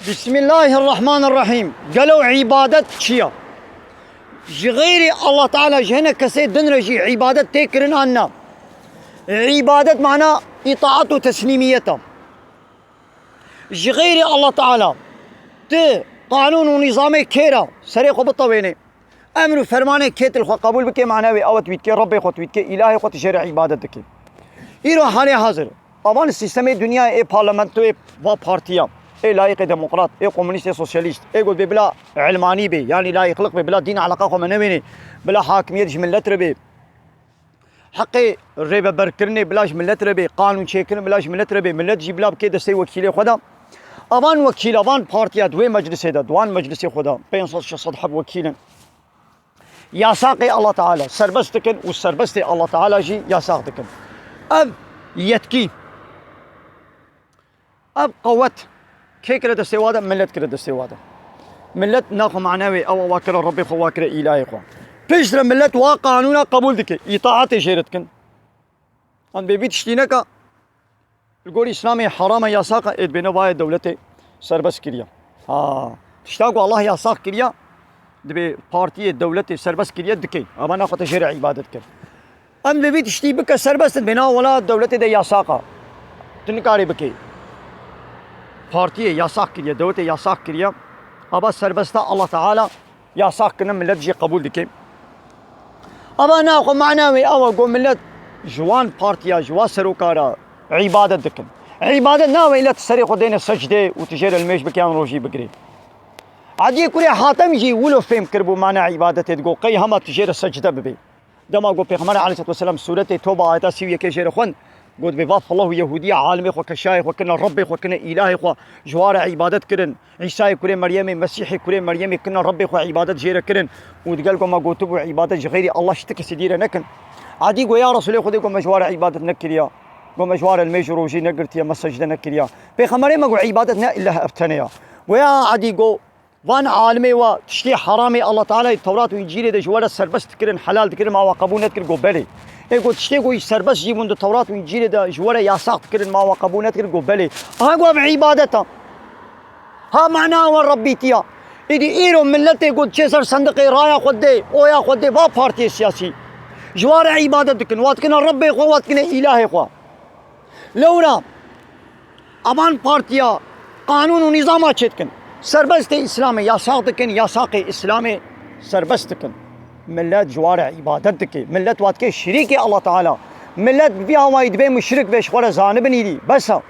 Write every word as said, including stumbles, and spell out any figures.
Bismillahirrahmanirrahim. Gelo îbadet çi ya? Ji xeyrî Allah Teala ji hinek kesê din re jî îbadet tê kirin an na? Îbadet mana îtaat û teslîmiyet e. Ji xeyrî Allah Teala ti qanûn û nîzamê kê re serê xwe bitewênê? Emr û fermanê kê tu li xwe qebûl bikê, mana wê ew e tu wî dikê, Rebbê xwe tu wî dikê, îlahê xwe tu jê re îbadet dikê. Îro halê hazir, avan sîstemê dinyayê ê parlamentoyê va partiya, ê layîqê demokrat, ê komunîst, ê sosyalîst, ê got bê bila ilmanî bê, yanî layîqliq bê, bila dîn eleqa xwe me newênê, bila hakimiyet ji millet re bê. Heqê rêveberkirinê bila ji millet re bê, qanûn çêkirin bila ji millet re bê, millet jî bila bikê destê wekîlê xwe de. Avan wekîl, avan partiya di wê meclisê de, di wan meclisê xwe de, pênc sed şeş sed heb wekîl in. Yasaqê Allah Teala serbest dikin û serbestê Allah Teala jî yasaq dikin. Ev yetkî, ev qewet kê kire destê wa de? Millet kire destê wa de. Millet naxwe mana wê ew wa kire Rebbê xwe, wa kire îlahê xwe. Piştre millet wa qanûna qebûl dike, îtaatê jê re dikin. Em bê vî tiştî neka, li gorî Îslamê heram e, yasaq e, ê dibêne vayê dewletê serbest kiriye. Ha, tişta ku Allah yasaq kiriye, dibê partiyê, dewletê serbest kiriye dike. Ava naxwe te jê re îbadet kir. Em dê vî tiştî bike serbest, dibê na wela dewletê de yasaq e. Tu nikarî bikê. Partiyê yasaq kiriye, dewletê yasaq kiriye. Ava serbest e, Allah Teala yasaq kirine, millet jî qebûl dike. Ava naxwe mana wê ew e ku millet ji wan partiya, ji wan seroka re îbadet dikin. Îbadet nawe îlla tu serê xwe dêne secdê û tu jê re limêj bikê yan rojî bigirê. Ediyê kurê Hatem jî wilo fêm kiribû mana îbadetê, digo qey hema tu jê re secde bibê. Dema got Pêxember aleyhisselatu vesselam sûretê Toba ayeta sî û yekê jê re xwend, got bê va fillah û Yehûdiya alimê xwe, keşayê xwe kirine, Rebbê xwe kirine, îlahê xwe, ji wa re îbadet kirin. Îsayê kurê Meryemê, Mesîhê kurê Meryemê kirine Rebbê xwe, îbadet jê re kirin û digel ku me gotibû îbadet ji xeyrî Allah ji ti kesî dî re nekin. Edî got ya Resûlê Xwedê, got me ji wa re îbadet nekiriya. Got me ji wa re limêj û rojî negirtiye, me secde nekiriya. Pêxemberê me got îbadet ne îlla ev tenê ya. Got ya Edî got van alimê wa tiştê heramê Allah Teala yê Tewrat û Încîlê de ji we re serbest dikirin, helal dikirin, ma wa qebûl nedikir? Got belê. Ê got tiştê ku serbest jî bûn di Tewrat û Încîlê de ji we re yasaq dikirin, ma wa qebûl nedikir? Got belê. Aha got ev îbadet e. Ha mana we Rebbîtiya. Îdî îro milletê ku diçe ser sendiqê raya xwe dê, oya xwe dê va partiyê siyasî. Ji wa re îbadet dikin. Wa dikine Rebbê xwe, wa dikine îlahê xwe. Lewra avan partiya qanûn û nîzama çê dikin. Serbestê Îslamê yasaq dikin, yasaqê Îslamê serbest dikin. Millet ji wa re îbadet dike. Millet wa dike şirîkê Allah Teala. Millet bi vî awayî dibê muşrik ve ji xwe re zanibin îdî. Bes e.